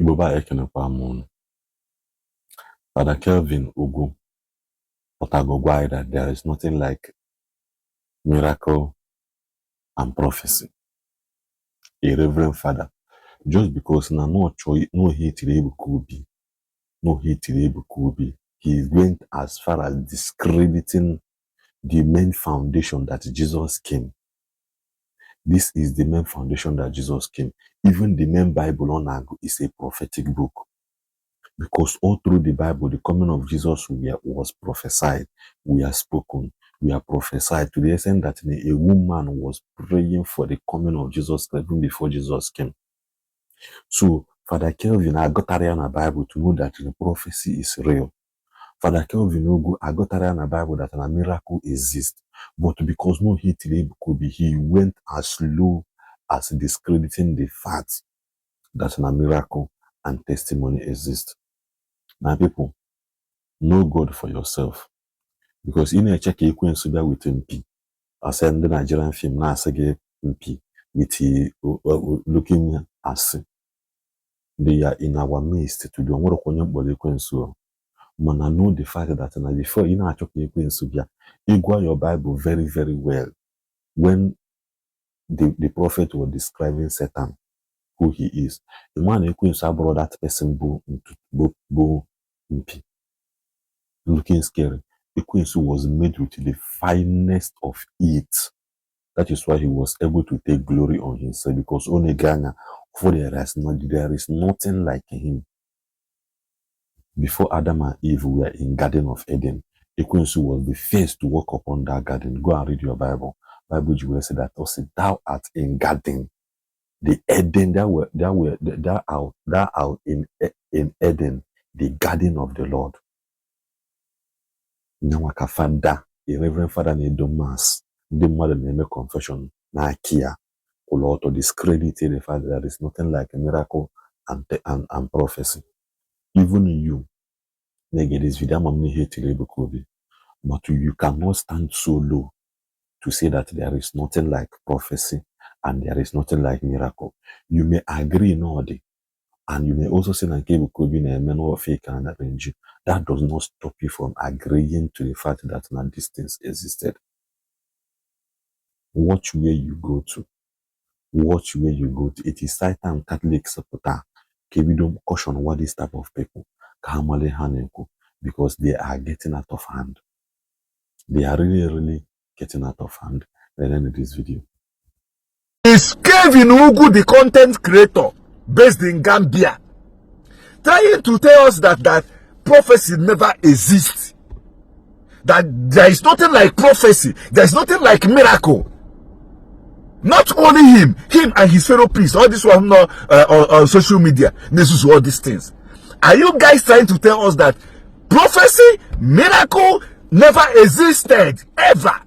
Igbo ba ekenekwa m. Fada Kelvin Ugwu Otagogwai that there is nothing like miracle and prophecy. A reverend father, just because no hate Kubi, he went as far as discrediting the main foundation that Jesus came. This is the main foundation that Jesus came. Even the main Bible on Agu is a prophetic book. Because all through the Bible, the coming of Jesus was prophesied. We are spoken. We are prophesied to the extent that a woman was praying for the coming of Jesus even before Jesus came. So, Fada Kelvin, I got around a Bible to know that the prophecy is real. Fada Kelvin Ugwu, I got around a Bible that a miracle exists. But because no hit could be, he went as low as discrediting the fact that a miracle and testimony exist. Now, people, know God for yourself. Because in a check you can see with MP. I said the Nigerian film now say MP with looking as they are in our midst to do what body so. Man, I know the fact that before you know check you can see you go your Bible very, very well. When the prophet was describing Satan, who he is, the man you can say brought that person bo MP. Looking scary. Ekwensu was made with the finest of it. That is why he was able to take glory on himself, because only Ghana, for there is nothing like him. Before Adam and Eve were in Garden of Eden, Ekwensu was the first to walk upon that garden. Go and read your Bible. Bible you will say that also thou art in garden. The Eden thou art in Eden, the garden of the Lord. Nyawaka Fada, a reverend father need mass, the mother make confession, na kia, or to discredit the fact that there is nothing like a miracle and prophecy. Even you, nege this video, I'm hate but you cannot stand so low to say that there is nothing like prophecy and there is nothing like miracle. You may agree in all day. And you may also say that fake and arrange. That does not stop you from agreeing to the fact that that distance existed. Watch where you go to. Watch where you go to. It is Satan Catholic supporter. We don't caution what this type of people. Because they are getting out of hand. They are really, really getting out of hand. Let's end this video. Is Kelvin Ugwu the content creator based in Gambia trying to tell us that prophecy never exists, that there is nothing like prophecy, there is nothing like miracle? Not only him and his fellow priests, all this one on social media, this is all these things. Are you guys trying to tell us that prophecy, miracle never existed ever?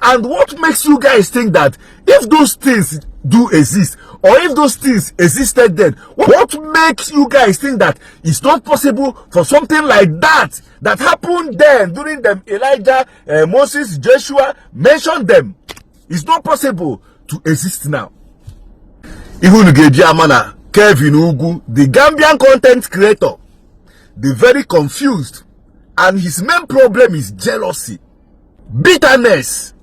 And what makes you guys think that if those things do exist, or if those things existed then, what makes you guys think that it's not possible for something like that happened then during them Elijah, Moses, Joshua, mention them? It's not possible to exist now. Even Gediamana, Kelvin Ugwu, the Gambian content creator, the very confused, and his main problem is jealousy, bitterness,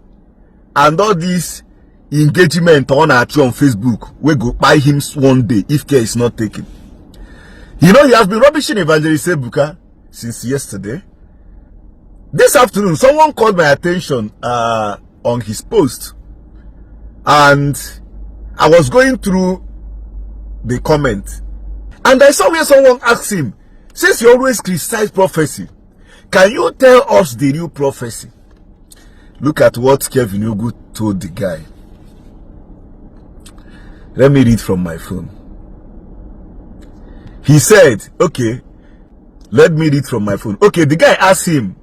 and all this engagement on Facebook. We go buy him one day if care is not taken. You know, he has been rubbishing Evangelist Ebuka since yesterday. This afternoon, someone called my attention on his post, and I was going through the comment, and I saw where someone asked him, since you always criticize prophecy, can you tell us the new prophecy? Look at what Kelvin Ugwu told the guy. Let me read from my phone. He said, okay, let me read from my phone. Okay, the guy asked him,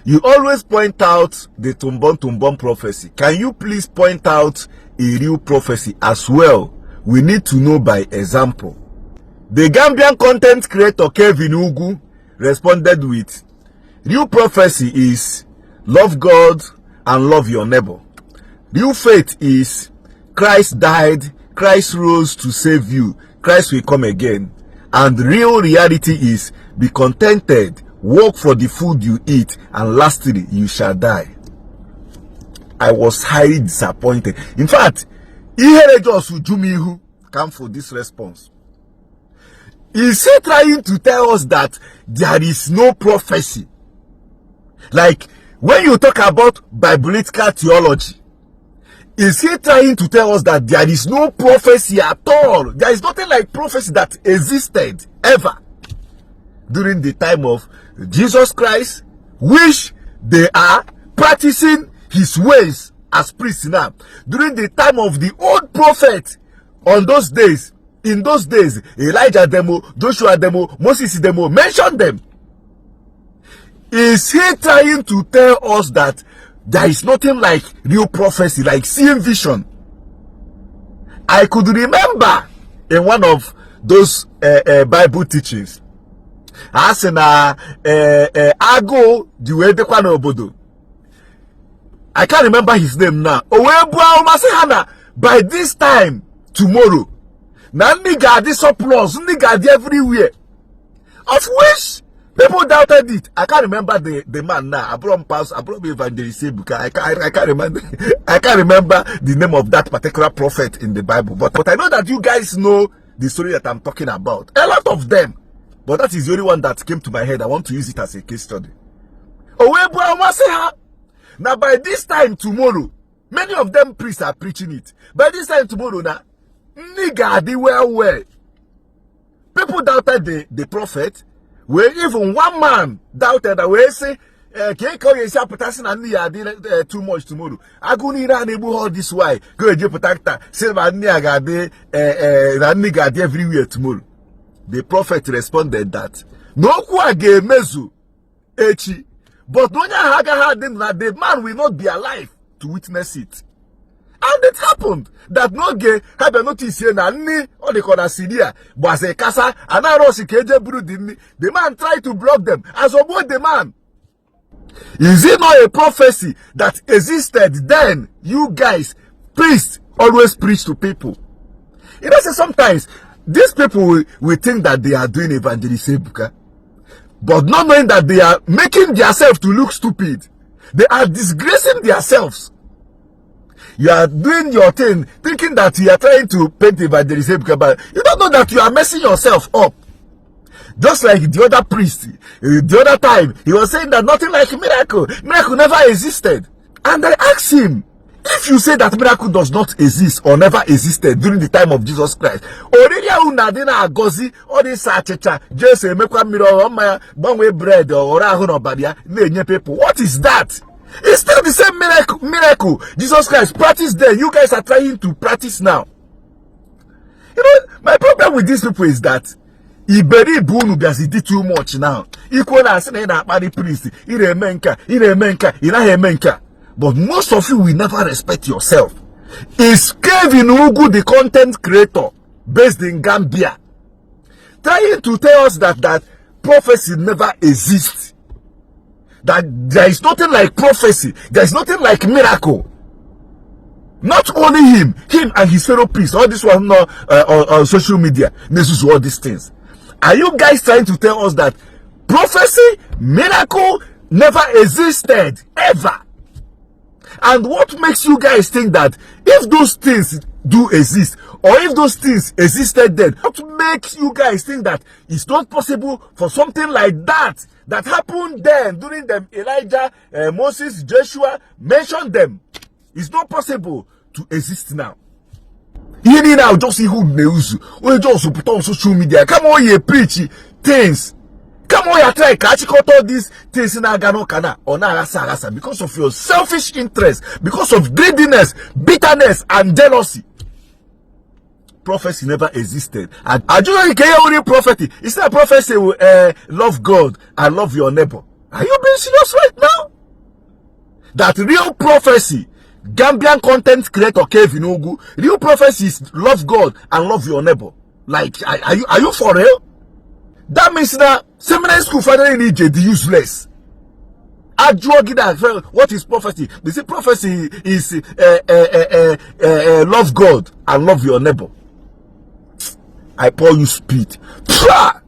you always point out the Tumbon prophecy. Can you please point out a real prophecy as well? We need to know by example. The Gambian content creator Kelvin Ugwu responded with, real prophecy is love God and love your neighbor. Real faith is Christ died, Christ rose to save you, Christ will come again. And real reality is, be contented, work for the food you eat, and lastly, you shall die. I was highly disappointed. In fact, Jumihu come for this response. Is he trying to tell us that there is no prophecy? Like, when you talk about biblical theology, is he trying to tell us that there is no prophecy at all? There is nothing like prophecy that existed ever during the time of Jesus Christ, which they are practicing his ways as priests now. During the time of the old prophet, on those days, in those days, Elijah demo, Joshua demo, Moses demo, mention them. Is he trying to tell us that there is nothing like real prophecy, like seeing vision? I could remember in one of those Bible teachings, as in Ago the way the obodo. I can't remember his name now. By this time tomorrow, nigga this surplus, nigga everywhere, of which people doubted it. I can't remember the man now. I brought Evangelist. I can't remember. I can't remember the name of that particular prophet in the Bible. But I know that you guys know the story that I'm talking about. A lot of them. But that is the only one that came to my head. I want to use it as a case study. Now by this time tomorrow, many of them priests are preaching it. By this time tomorrow now, nigga they well. People doubted the prophet. Where even one man doubted that we say, too much tomorrow. I go need an able all this why. Go to protector. Say nigga everywhere tomorrow. The prophet responded that no kuage mezu echi, but no haga the man will not be alive to witness it. And it happened that no gay had a notice here na ni on the corner Syria was a casa and the man tried to block them as about the man. Is it not a prophecy that existed then? You guys, priests, always preach to people. You know, sometimes these people will think that they are doing evangelism, but not knowing that they are making themselves to look stupid. They are disgracing themselves. You are doing your thing, thinking that you are trying to paint evangelism, but you don't know that you are messing yourself up. Just like the other priest, the other time, he was saying that nothing like miracle never existed. And I asked him, if you say that miracle does not exist or never existed during the time of Jesus Christ, already all this just make one mirror, bread or people. What is that? It's still the same miracle Jesus Christ practiced there. You guys are trying to practice now. You know, my problem with these people is that Iberi bunu biasi did too much now. Equal as na party priest, iremenka. But most of you will never respect yourself. Is Kelvin Ugwu, the content creator based in Gambia, trying to tell us that prophecy never exists? That there is nothing like prophecy, there is nothing like miracle. Not only him and his fellow priests, all this was not on social media, this is all these things. Are you guys trying to tell us that prophecy, miracle never existed ever? And what makes you guys think that if those things do exist, or if those things existed then, what makes you guys think that it's not possible for something like that happened then during them Elijah, Moses, Joshua, mention them? It's not possible to exist now. You need now just see who knows, or just put on social media. Come on, you preach things. Come on, you try catch all these things in Agano Kana or Narasa because of your selfish interest, because of greediness, bitterness, and jealousy. Prophecy never existed. And I just can't only prophecy. It's not a prophecy will love God and love your neighbor. Are you being serious right now? That real prophecy, Gambian content creator Kelvin Ugwu, real prophecy is love God and love your neighbor. Like, are you for real? That means that seminary school finally need the useless. What is prophecy? They say prophecy is love God and love your neighbor. I pour you speed. Tra!